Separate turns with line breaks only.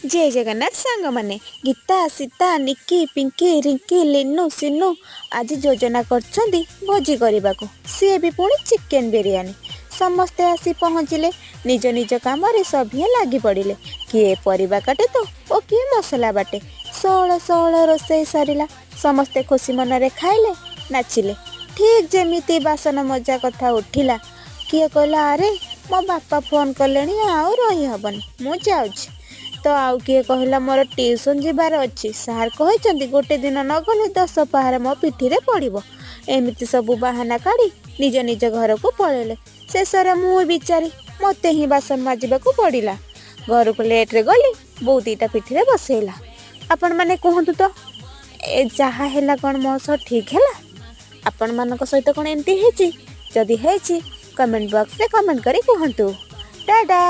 ଜୟ ଜଗନ୍ନାଥ ସାଙ୍ଗମାନେ। ଗୀତା, ସୀତା, ନିକି, ପିଙ୍କି, ରିଙ୍କି, ଲିନୁ, ସିନୁ ଆଜି ଯୋଜନା କରିଛନ୍ତି ଭୋଜି କରିବାକୁ, ସିଏ ବି ପୁଣି ଚିକେନ ବିରିୟାନୀ। ସମସ୍ତେ ଆସି ପହଞ୍ଚିଲେ। ନିଜ ନିଜ କାମରେ ସଭିଏଁ ଲାଗି ପଡ଼ିଲେ। କିଏ ପରିବା କାଟେ ତ ଓ କିଏ ମସଲା ବାଟେ। ସଅଳ ସଅଳ ରୋଷେଇ ସରିଲା। ସମସ୍ତେ ଖୁସି ମନରେ ଖାଇଲେ, ନାଚିଲେ। ଠିକ୍ ଯେମିତି ବାସନ ମଜା କଥା ଉଠିଲା, କିଏ କହିଲା, "ଆରେ, ମୋ ବାପା ଫୋନ୍ କଲେଣି, ଆଉ ରହିହବନି, ମୁଁ ଯାଉଛି।" ତ ଆଉ କିଏ କହିଲା, "ମୋର ଟିଉସନ୍ ଯିବାର ଅଛି, ସାର୍ କହିଛନ୍ତି ଗୋଟେ ଦିନ ନଗଲେ 10 ପାହାର ମୋ ପିଠିରେ ପଡ଼ିବ।" ଏମିତି ସବୁ ବାହାନା କାଢ଼ି ନିଜ ନିଜ ଘରକୁ ପଳେଇଲେ। ଶେଷରେ ମୁଁ ବିଚାରି, ମୋତେ ହିଁ ବାସନ ମାଜିବାକୁ ପଡ଼ିଲା। ଘରକୁ ଲେଟ୍ରେ ଗଲି, ବୋଉ 2ଟା ପିଠିରେ ବସେଇଲା। ଆପଣମାନେ କୁହନ୍ତୁ ତ, ଏ ଯାହା ହେଲା କ'ଣ ମୋ ସହ ଠିକ୍ ହେଲା? ଆପଣମାନଙ୍କ ସହିତ କ'ଣ ଏମିତି ହେଇଛି? ଯଦି ହେଇଛି, କମେଣ୍ଟ ବକ୍ସରେ କମେଣ୍ଟ କରି କୁହନ୍ତୁ। ଟାଟା।